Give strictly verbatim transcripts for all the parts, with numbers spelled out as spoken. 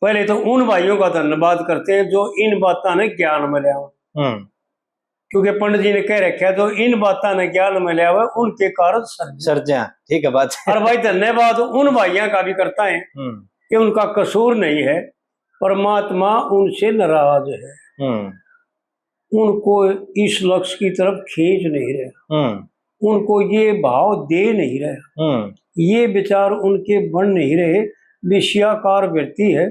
पहले तो उन भाइयों का धन्यवाद करते हैं जो इन बातों ने ज्ञान में ले आवे। हम्म। क्योंकि पंडित जी ने कह रखा है, जो इन बातों ने ज्ञान में ले आवे, उनके कारण सर्ज सर्जा, ठीक है बात। और भाई, धन्यवाद उन भाइयों का भी करता है हम्म। कि उनका कसूर नहीं है, परमात्मा उनसे नाराज है। हम्म। उनको इस लक्ष्य की तरफ खींच नहीं रहा, हम्म। उनको ये भाव दे नहीं रहा, हम्म। ये विचार उनके बन नहीं रहे, विषयाकार वृत्ति है।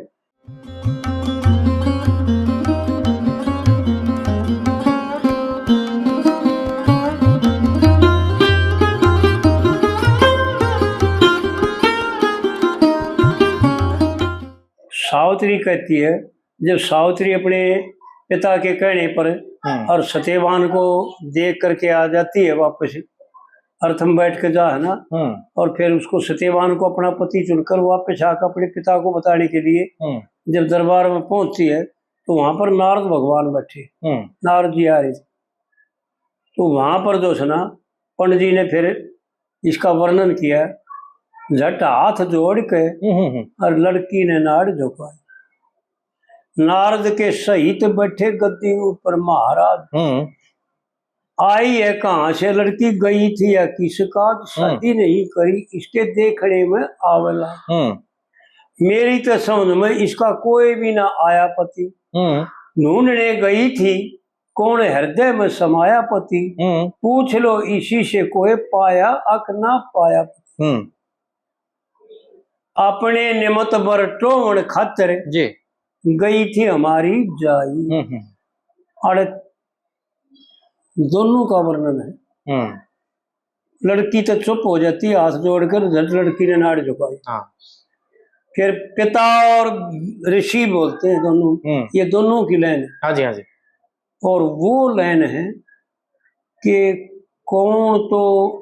सावित्री कहती है, जब सावित्री अपने पिता के कहने पर हम्म। और सत्यवान को देख करके आ जाती है वापस, अर्थ में बैठ के जा है ना, हम्म। और फिर उसको सत्यवान को अपना पति चुनकर वापस आकर अपने पिता को बताने के लिए हम्म। जब दरबार में पहुंचती है, तो वहां पर नारद भगवान बैठे, हम्म। नारद जी आ रहे थे। तो वहां पर जो है ना, पंडित जी ने फिर इसका वर्णन किया, झट हाथ जोड़ के हम्म, हम्म, हम्म। और लड़की ने नाड़ झुकाई। नारद के सहित बैठे गद्दी ऊपर महाराज। हम्म। आई है कहाँ से लड़की, गई थी या किस काज, हम्म। शादी नहीं करी, इसके देखने में आवेला। हम्म। मेरी तो समझ में इसका कोई भी ना आया पति। हम्म। ढूंढने गई थी, कौन हृदय में समाया पति। हम्म। पूछ लो इसी से कोई, पाया अक ना पाया पति। हम्म। अपने निमत बर टोहण खातर जी। गई थी हमारी जाई। हम्म, हम्म। अरे, दोनों का वर्णन है। हम्म। लड़की तो चुप हो जाती है, हाथ जोड़कर झट लड़की ने नाड़ झुकाई। हाँ। फिर पिता और ऋषि बोलते हैं दोनों, हम्म। ये दोनों की लाइन है। हाँ जी, हाँ जी। और वो लाइन है कि कौन तो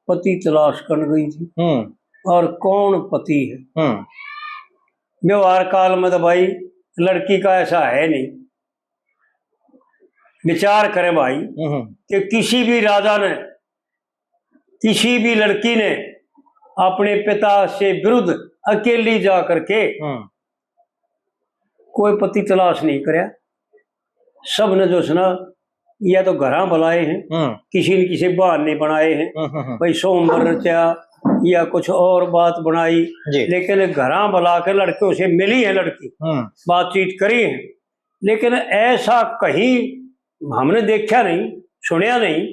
पति तलाश कर गई थी हम्म। और कौन पति है। हम्म। व्यवहार काल में तो भाई लड़की का ऐसा है नहीं। विचार करें भाई हम्म। कि किसी भी राजा ने, किसी भी लड़की ने अपने पिता से विरुद्ध अकेली जा करके हम्म। कोई पति तलाश नहीं करया। सब ने जो है ना, या तो घरां बुलाए हैं, हम्म। किसी न किसी बहाने बनाए हैं। हम्म, हम्म, हम्म। भाई सोमवार रचा या कुछ और बात बनाई, जी। लेकिन घरां बुला के लड़कियों से मिली है लड़की, हम्म। बातचीत करी है, लेकिन ऐसा कहीं हमने देखा नहीं, सुनया नहीं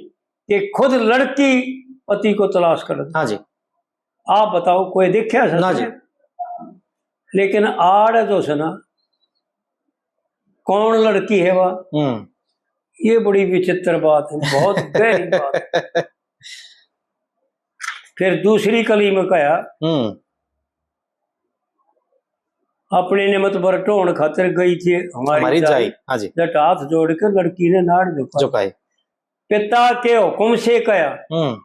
कि खुद लड़की पति को तलाश कर। हाँ जी। आप बताओ, कोई देखा ऐसा ना जी। सुना? लेकिन आड़ जो है ना, कौन लड़की है वह? हम्म। ये बड़ी विचित्र बात है, बहुत गहरी बात है। फिर दूसरी कली में कहा, हम्म। अपने निमत बर टोहण खातिर गई थी हमारी हमारी जाई। जाई, हाँ जी। जट हाथ जोड़ के लड़की ने नाड़ झुकाई। झुकाई। पिता के हुक्म से कहा। हम्म।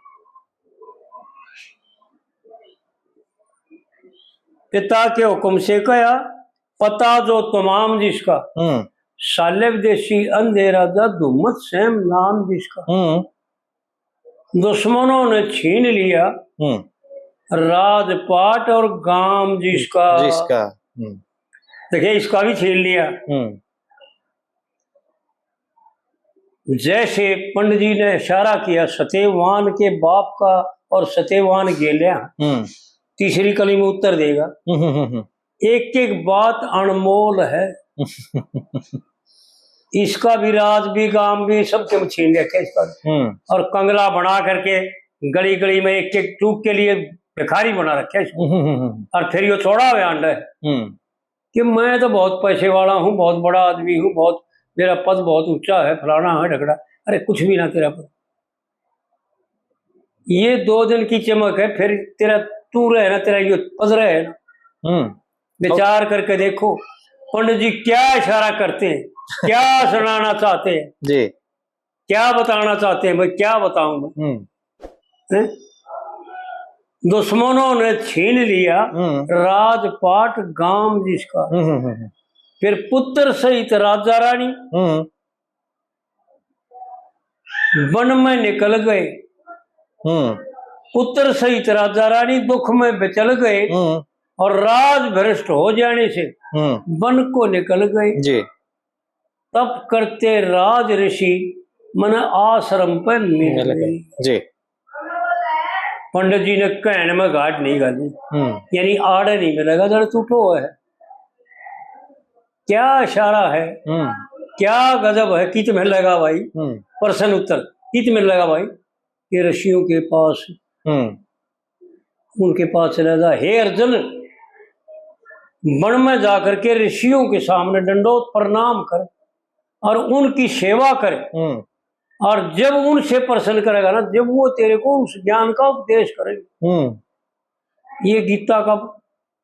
पिता के हुक्म से कहा, पता जो तमाम जिसका। हम्म। साले विदेशी अंधे राजा धूमत सैम नाम जिसका। हम्म। दुश्मनों ने छीन लिया हम्म। राजपाट और गाम जिसका। जिसका। हम्म। देखिए, इसका भी छीन लिया। हम्म। जैसे पंडित जी ने इशारा किया सत्यवान के बाप का और सत्यवान गेल्या, हम्म। तीसरी कली में उत्तर देगा। हम्म, हम्म, हम्म, हम्म। एक एक बात अनमोल है। इसका भी राज भी गाम भी सबके में छीन रखे इसका। हम्म। और कंगला बना करके गली गली में एक एक टूक के लिए भिखारी बना रखे इसको। हम्म, हम्म, हम्म। और फिर ये छोड़ा हुआ अंडा है हम्म। कि मैं तो बहुत पैसे वाला हूँ, बहुत बड़ा आदमी हूँ, बहुत, मेरा पद बहुत ऊंचा है, फलाना है, ढकड़ा। अरे, कुछ भी ना तेरा पद। ये दो दिन की चमक है, फिर तेरा तू रहे ना, तेरा ये पद रहे ना। हम्म। विचार करके देखो, पंडित जी क्या इशारा करते हैं, क्या सुनाना चाहते हैं, जी। क्या बताना चाहते हैं भाई, क्या बताऊं मैं? हम्म। हैं? दुश्मनों ने छीन लिया हम्म। राजपाट गाम जिसका। हम्म, हम्म, हम्म। फिर पुत्र सहित राजा रानी हम्म। वन में निकल गए। हम्म। पुत्र सहित राजा रानी दुख में बिचल गए। हम्म। और राज भ्रष्ट हो जाने से हम्म। वन को निकल गए। जी। तप करते राज ऋषि मन आश्रम पे मिल मिल गए। गए। जी। पंडित जी ने कहने में घाट नहीं घाली, हम्म। यानी आड़े नहीं मिलेगा, जड़ टूटो है। क्या इशारा है, हम्म। क्या गजब है, कित मिलेगा भाई? हम्म। प्रश्न उत्तर, कित मिलेगा भाई? ये ऋषियों के पास, हम्म। उनके पास चला जा, हे अर्जुन, वन में जाकर के ऋषियों के सामने दंडोत प्रणाम कर और उनकी सेवा कर। हम्म। और जब उनसे प्रश्न करेगा ना, जब वो तेरे को उस ज्ञान का उपदेश करेंगे। हम्म। ये गीता का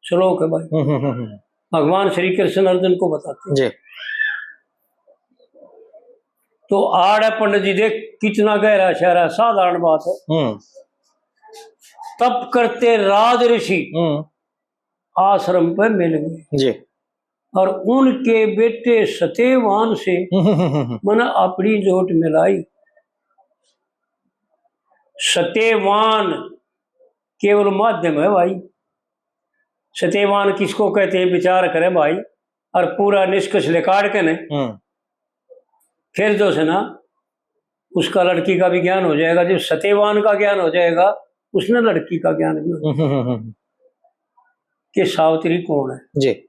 श्लोक है भाई। हम्म, हम्म, हम्म, हम्म। भगवान श्री कृष्ण अर्जुन को बताते हैं। जी। तो आड़ है पंडित जी, देख कितना गहरा शहर है, साधारण बात है। हम्म। तप करते राज ऋषि हम्म। आश्रम पे मिल गए। जी। और उनके बेटे सत्यवान से हम्म, हम्म, हम्म, हम्म। मन अपनी जोट मिलाई। सत्यवान केवल माध्यम है भाई। सत्यवान किसको कहते हैं, विचार करें भाई, और पूरा निष्कर्ष निकाल के ने हम्म। फिर जो है ना, उसका लड़की का भी ज्ञान हो जाएगा। जब सत्यवान का ज्ञान हो जाएगा, उसने लड़की का ज्ञान भी हो जाएगा। हम्म, हम्म, हम्म। कि सावित्री कौन है। जी।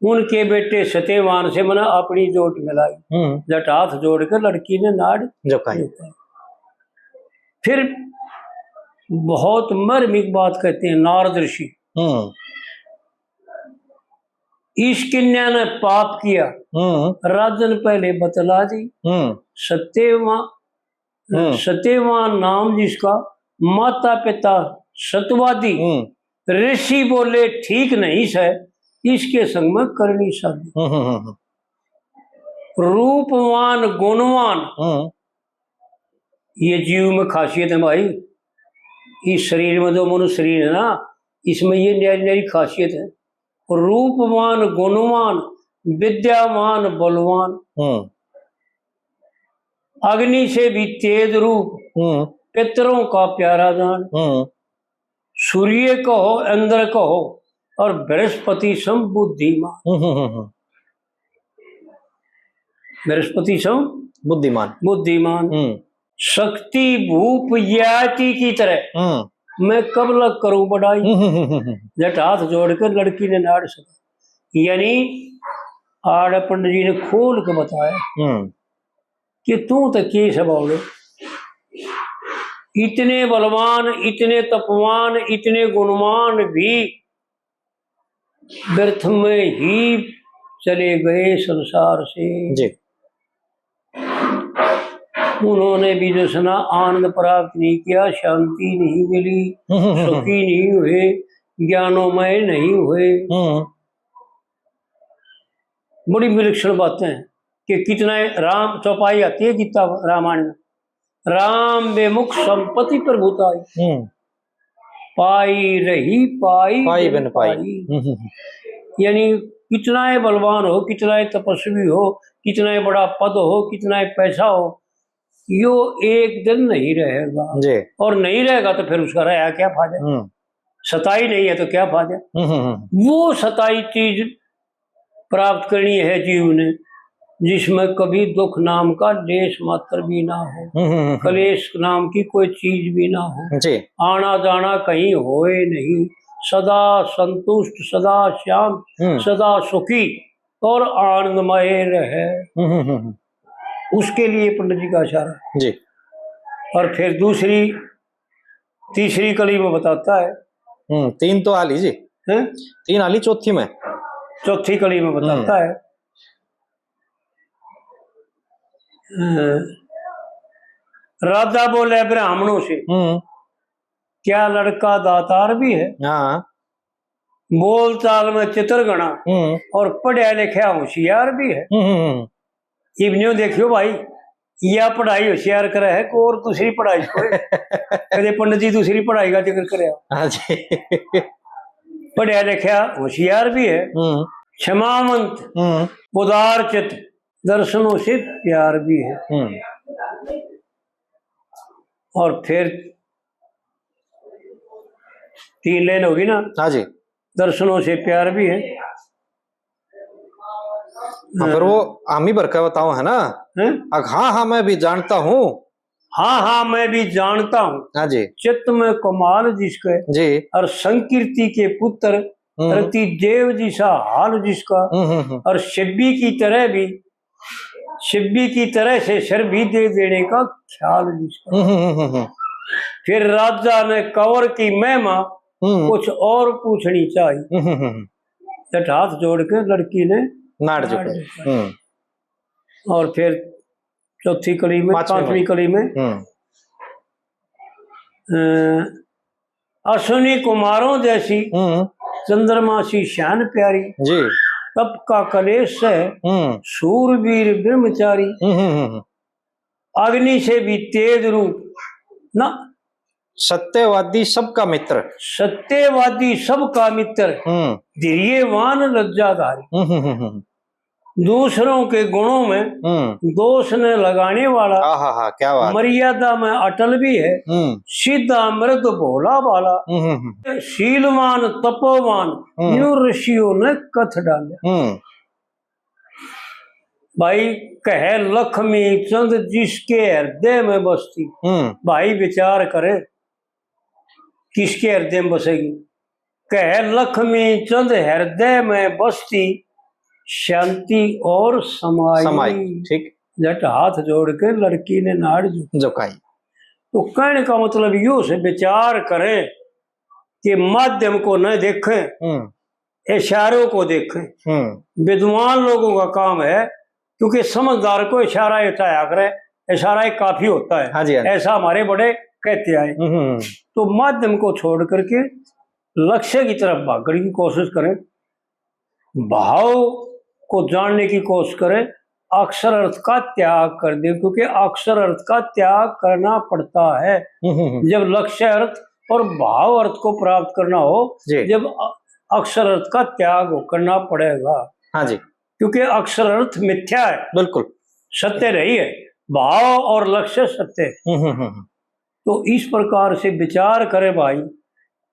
उनके बेटे सत्यवान से मन अपनी जोट मिलाई। हम्म। जट हाथ जोड़ के लड़की ने नाड़ झुकाई। झुकाई। फिर बहुत मार्मिक बात कहते हैं नारद ऋषि। हम्म। इस कन्या ने पाप किया, हम्म। राजन पहले बतला दी। हम्म। सत्यवान, हम्म। सत्यवान नाम जिसका, माता पिता सतवादी, हम्म। ऋषि बोले ठीक नहीं सै, इसके संग में करनी शादी। हम्म, हम्म, हम्म। रूपवान गुणवान, हम्म। ये जीव में खासियत है भाई, इस शरीर में जो मनुष्य शरीर है ना, इसमें ये न्यारी न्यारी खासियत है। रूपवान गुणवान विद्यावान बलवान, हम्म। अग्नि से भी तेज रूप, हम्म। पितरों का प्यारा जान, हम्म। सूर्य कहो इंद्र कहो और बृहस्पति सम बुद्धिमान। हम्म, हम्म, हम्म, हम्म। बृहस्पति सम बुद्धिमान। बुद्धिमान। हम्म। शक्ति भूप ययाति की तरह हम्म। मैं कब लग करूं बड़ाई। हम्म, हम्म, हम्म, हम्म। जट हाथ जोड़ कर लड़की ने नाड़ सका। यानी आड़ पंडित जी ने खोल के बताया हम्म। कि तू तो के सै बावड़े, इतने बलवान, इतने तपवान, इतने गुणवान भी व्यर्थ में ही चले गए संसार से। जी। उन्होंने भी जो है ना आनंद प्राप्त नहीं किया, शांति नहीं मिली, हम्म, हम्म, हम्म। सुखी नहीं हुए, ज्ञानोमय नहीं हुए। हम्म। बड़ी विलक्षण बातें हैं कि कितना राम चौपाई आती है गीता रामायण में, राम विमुख संपत्ति प्रभुताई। हम्म। पाई रही पाई पाई बिन बिन पाई। पाई। हम्म, हम्म, हम्म। यानी कितना ही बलवान हो, कितना ही तपस्वी हो, कितना ही बड़ा पद हो, कितना ही पैसा हो, यो एक दिन नहीं रहेगा। जी। और नहीं रहेगा तो फिर उसका रहा क्या फायदा? हम्म। सताई नहीं है तो क्या फायदा? हम्म, हम्म, हम्म। वो सताई चीज प्राप्त करनी है जीव ने, जिसमें कभी दुख नाम का लेश मात्र भी ना हो, हम्म, हम्म, हम्म। कलेश नाम की कोई चीज भी ना हो, जी। आना जाना कहीं होए नहीं, सदा संतुष्ट, सदा शांत, हम्म। सदा सुखी और आनंदमय रहे। हम्म, हम्म, हम्म, हम्म। उसके लिए पंडित जी का इशारा। जी। और फिर दूसरी, तीसरी कली में बताता है। हम्म, तीन तो आ ली जी। हैं? तीन आ ली, चौथी में। चौथी कली में बताता हम्म। है। अ, राजा बोले ब्राह्मणों से, हम्म। क्या लड़का दातार भी है? हाँ। बोल चाल में चितर घणा हम्म। और पढ़या लिखया होशियार भी है। हम्म, हम्म, हम्म। इब न्यू देखियो भाई, या पढ़ाई होशियार करे है, को और दूसरी पढ़ाई कोई? कदे पंडित जी दूसरी पढ़ाई का जिक्र करे हो? हाँ जी। पढ़या लिखया होशियार भी है, हम्म। क्षमावंत, हम्म। उदार चित, दर्शनों से प्यार भी है। हम्म। और फिर तीन लाइन होगी ना। हाँ जी। दर्शनों से प्यार भी है। हाँ, फिर वो हम ही भर के बताओ, है ना? हैं? अग, हाँ, हाँ, मैं भी जानता हूँ। हाँ, हाँ, मैं भी जानता हूँ। हाँ जी। चित्त में कमाल जिसके, जी। और संकीर्ति के पुत्र, हम्म। रति देव जिसा हाल जिसका, हम्म, हम्म, हम्म। और शिब्बी की तरह भी, शिब्बी की तरह से सर भी दे देने का ख्याल जिसका। हम्म, हम्म, हम्म, हम्म। फिर राजा ने कंवर की महिमा, हम्म। कुछ और पूछनी चाहिए। हम्म, हम्म, हम्म। जट हाथ जोड़ के लड़की ने नाड़ नाड़ झुकाई। झुकाई। हम्म। और फिर चौथी कली में, पांचवी। पांचवी कली में, हम्म। अ, अश्विनी कुमारों जैसी, हम्म। चंद्रमा सी शान प्यारी, जी। तप का कलेश से, हम्म। सूरवीर ब्रह्मचारी, हम्म, हम्म, हम्म। अग्नि से भी तेज रूप ना। सत्यवादी सबका मित्र। सत्यवादी सबका मित्र, हम्म। धैर्यवान लज्जाधारी। हम्म, हम्म, हम्म, हम्म। दूसरों के गुणों में, हम्म। दोष न लगाने वाला, आहा हा, क्या बात। मर्यादा में अटल भी है, हम्म। सीधा मृद भोला भाला, हम्म, हम्म, हम्म। शीलवान तपोवान, हम्म। न्यू ऋषियों ने कथ डाला। हम्म। भाई, कहे लक्ष्मी चंद जिसके हृदय में बसती। हम्म। भाई विचार करे, किसके हृदय में बसेगी? कहे लक्ष्मी चंद हृदय में बसती, शांति और समाई। समाई, ठीक। झट हाथ जोड़ के लड़की ने नाड़ झुकाई। झुकाई। तो कहने का मतलब यो से विचार करें कि माध्यम को न देखें, हम्म। इशारों को देखें। हम्म। विद्वान लोगों का काम है, क्योंकि समझदार को इशारा ही उठाया करे, इशारा ही काफी होता है। हाँ जी, हाँ जी। ऐसा हमारे बड़े कहते आए। हम्म, हम्म। तो माध्यम को छोड़ करके लक्ष्य की तरफ भागने की कोशिश करें, भाव को जानने की कोशिश करें, अक्षर अर्थ का त्याग कर दें, क्योंकि अक्षर अर्थ का त्याग करना पड़ता है। हम्म, हम्म, हम्म। जब लक्ष्य अर्थ और भाव अर्थ को प्राप्त करना हो, जी। जब अ-, अक्षर अर्थ का त्याग हो, करना पड़ेगा। हाँ जी। क्योंकि अक्षर अर्थ मिथ्या है, बिल्कुल। सत्य नहीं है, भाव और लक्ष्य सत्य है। हम्म, हम्म, हम्म, हम्म। तो इस प्रकार से विचार करे भाई,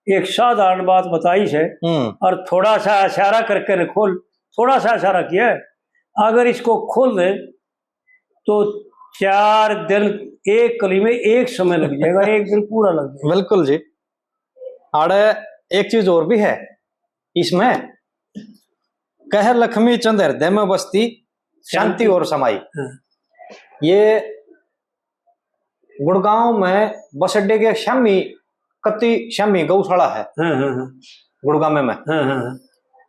एक साधारण बात बताई से, हम्म। और थोड़ा सा इशारा करके न खोल, थोड़ा सा इशारा किया है, अगर इसको खोल दे तो चार दिन, एक कली में एक समय लग जाएगा, एक दिन पूरा लग जाएगा। बिल्कुल जी। आड़े एक चीज और भी है इसमें, कह लक्ष्मी चंद हृदय में बसती, शांति शांति। और समाई। हाँ। ये गुड़गांव में बस अड्डे के शामी, कत्ती शामी गौशाला है, हाँ, हाँ, हाँ। गुड़गांव में। हाँ, हाँ, हाँ।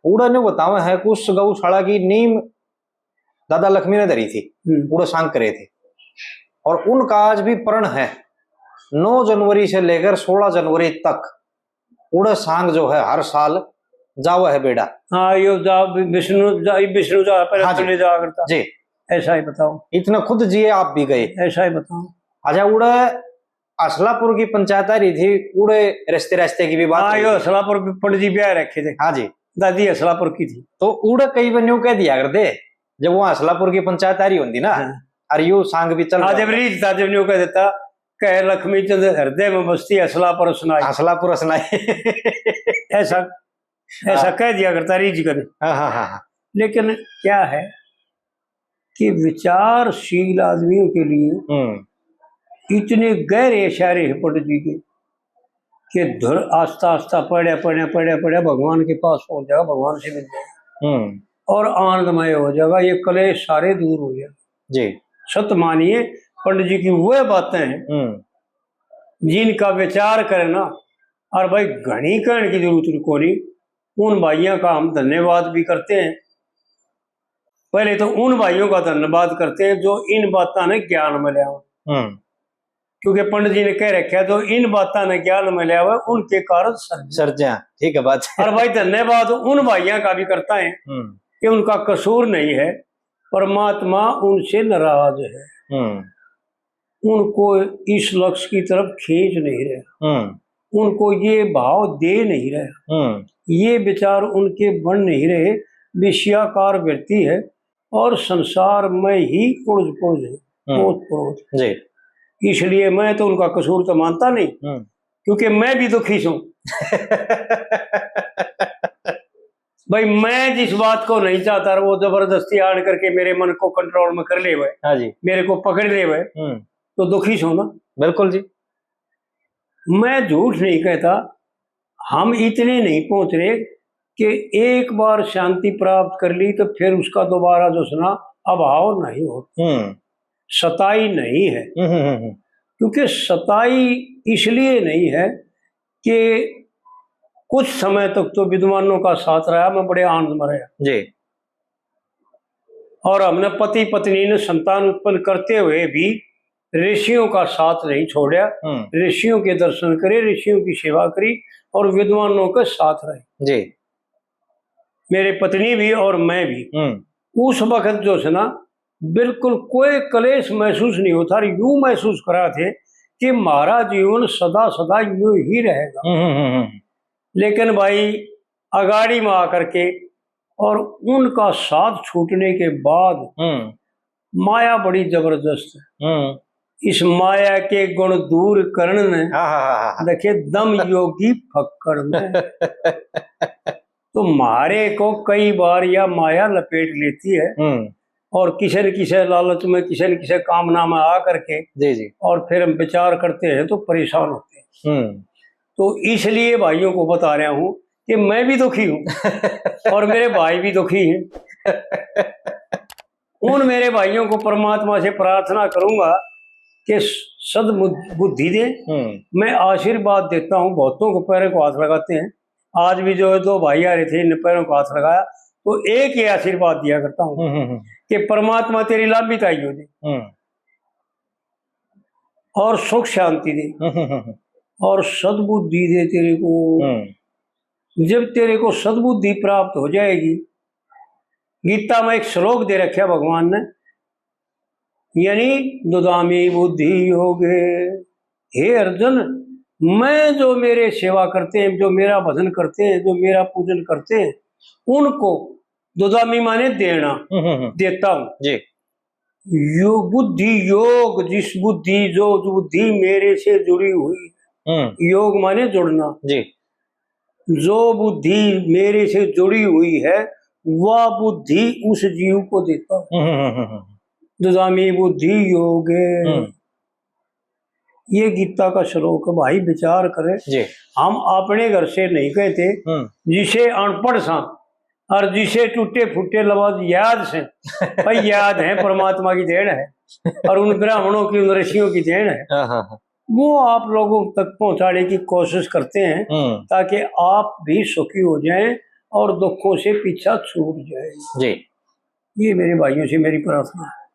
उड़ा ने बतावे है कि उस गौशाला की नींव दादा लक्ष्मी ने धरी थी, हम्म। उड़े सांग करे थे। और उनका आज भी प्रण है, नौ जनवरी से लेकर सोलह जनवरी तक उड़े सांग जो है हर साल जावे है बेड़ा। हाँ, यो जा, विष्णु जा, विष्णु जा, पहले हाँ जी। चले जाया करता। जी। ऐसा ही बताओ। इतने खुद जिए आप भी गए। ऐसा ही बताओ। अच्छा, उड़े असलापुर की पंचायत आ रही थी, उड़े रिश्ते रास्ते की भी बात हाँ, हुई यो थी। असलापुर पंडित जी ब्याह रखे थे। हाँ जी। दादी असलापुर की थी। तो उड़े कई बार न्यू कह दिया करते, जब वो असलापुर की पंचायत आ रही होती ना, हाँ। और यो सांग भी चल हाँ, रहा जब होता। रीत था, जब न्यू कह देता, कह लक्ष्मी चंद हृदय में बसती, असलापुर सुनाई। असलापुर सुनाई। ऐसा, ऐसा हाँ। कह दिया करता रीत जी कभी। हाँ, हाँ, हाँ, हाँ। लेकिन क्या है कि विचारशील आदमियों के लिए हम्म। इतने गहरे इशारे हैं पंडित जी के कि धुर आस्ता आस्ता पढ़े, पढ़े, पढ़े, पढ़े भगवान के पास पहुंच जाएगा, भगवान से मिल जाएगा हम्म। और आनंदमय हो जाएगा, ये कलेश सारे दूर हो जाएगा। जी। सत मानिए, पंडित जी की वह बातें हैं हम्म। जिनका विचार करे ना, और भाई घणी कहने की जरूरत कोनी, उन भाइयों का हम धन्यवाद भी करते हैं। पहले तो उन भाइयों का धन्यवाद करते हैं जो इन बातों ने ज्ञान में ले आवे। हम्म। क्योंकि पंडित जी ने कह रखा है, जो इन बातों ने ज्ञान में ले आवे, उनके कारण सर्ज। सर्जा, ठीक है बात। और भाई धन्यवाद उन भाइयों का भी करता है हम्म। कि उनका कसूर नहीं है, परमात्मा उनसे नाराज है। हम्म। उनको इस लक्ष्य की तरफ खींच नहीं रहा, हम्म। उनको ये भाव दे नहीं रहा, हम्म। ये विचार उनके बन नहीं रहे, विषयाकार वृत्ति है और संसार में ही उलझ पुलझ है, हम्म। ओत प्रोत। जी। इसलिए मैं तो उनका कसूर तो मानता नहीं, हम्म। क्योंकि मैं भी दुखी हूँ। भाई, मैं जिस बात को नहीं चाहता, वो जबरदस्ती आन करके मेरे मन को कंट्रोल में कर ले हुए, हाँ जी। मेरे को पकड़ ले हुए, हम्म। तो दुखी हूँ ना। बिल्कुल जी। मैं झूठ नहीं कहता, हम इतने नहीं पहुंच रहे कि एक बार शांति प्राप्त कर ली तो फिर उसका दोबारा जो सुना अभाव नहीं होता, हम्म। सताई नहीं है। हम्म, हम्म, हम्म। क्योंकि सताई इसलिए नहीं है कि कुछ समय तक तो विद्वानों का साथ रहा, मैं बड़े आनंद में रहा। जी। और हमने पति पत्नी ने संतान उत्पन्न करते हुए भी ऋषियों का साथ नहीं छोड़ा। हम्म। ऋषियों के दर्शन करे, ऋषियों की सेवा करी और विद्वानों के साथ रहे। जी। मेरे पत्नी भी और मैं भी। हम्म। उस वक्त जो है ना, बिल्कुल कोई कलेश महसूस नहीं होता और यूं महसूस करा थे कि हमारा जीवन सदा सदा यूं ही रहेगा। हम्म, हम्म, हम्म, हम्म। लेकिन भाई, अगाड़ी में आकर के और उनका साथ छूटने के बाद हम्म। माया बड़ी जबरदस्त है। हम्म। इस माया के गुण दूर करण ने हाँ, हाँ, हाँ, हाँ। देखे दम योगी फक्कड़ में। तो मारे को कई बार या माया लपेट लेती है हम्म। और किसी न किसी लालच में, किसी न किसी कामना में आ करके जी, जी। और फिर हम विचार करते हैं तो परेशान होते हैं। हम्म। तो इसलिए भाइयों को बता रहा हूँ कि मैं भी दुखी हूँ और मेरे भाई भी दुखी हैं। उन मेरे भाइयों को परमात्मा से प्रार्थना करूंगा कि सद बुद्ध-, बुद्धि दे। हम्म। मैं आशीर्वाद देता हूँ, बहुतों के पैरों को हाथ लगाते हैं। आज भी जो है दो भाई आ रहे थे, इन पैरों को हाथ लगाया, तो एक ही आशीर्वाद दिया करता हूँ हम्म, हम्म, हम्म। कि परमात्मा तेरी लंबी ताई हो दे हम्म। और सुख शांति दे हम्म, हम्म, हम्म। और सद्बुद्धि दे तेरे को। हम्म। जब तेरे को सद्बुद्धि प्राप्त हो जाएगी, गीता में एक श्लोक दे रखा भगवान ने, यानी ददामी बुद्धि योगे। हे अर्जुन, मैं जो मेरे सेवा करते हैं, जो मेरा भजन करते हैं, जो मेरा पूजन करते हैं, उनको ददामी माने देना, हम्म, हम्म, हम्म। देता हूँ। जी। यो बुद्धि योग, जिस बुद्धि, जो बुद्धि मेरे से जुड़ी हुई, हम्म। योग माने जुड़ना। जी। जो बुद्धि मेरे से जुड़ी हुई है, वह बुद्धि उस जीव को देता हूँ। हम्म, हम्म, हम्म, हम्म। ददामी बुद्धि योगे। हम्म। ये गीता का श्लोक है भाई, विचार करें। जी। हम अपने घर से नहीं कहते, हम्म। जिसे अनपढ़ सा और जिसे टूटे फूटे लफ्ज याद से, भाई याद है, परमात्मा की देन है और उन ब्राह्मणों की, उन ऋषियों की देन है। हाँ, हाँ, हाँ। वो आप लोगों तक पहुंचाने की कोशिश करते हैं, हम्म। ताकि आप भी सुखी हो जाएं और दुखों से पीछा छूट जाए। जी। ये मेरे भाइयों से मेरी प्रार्थना है।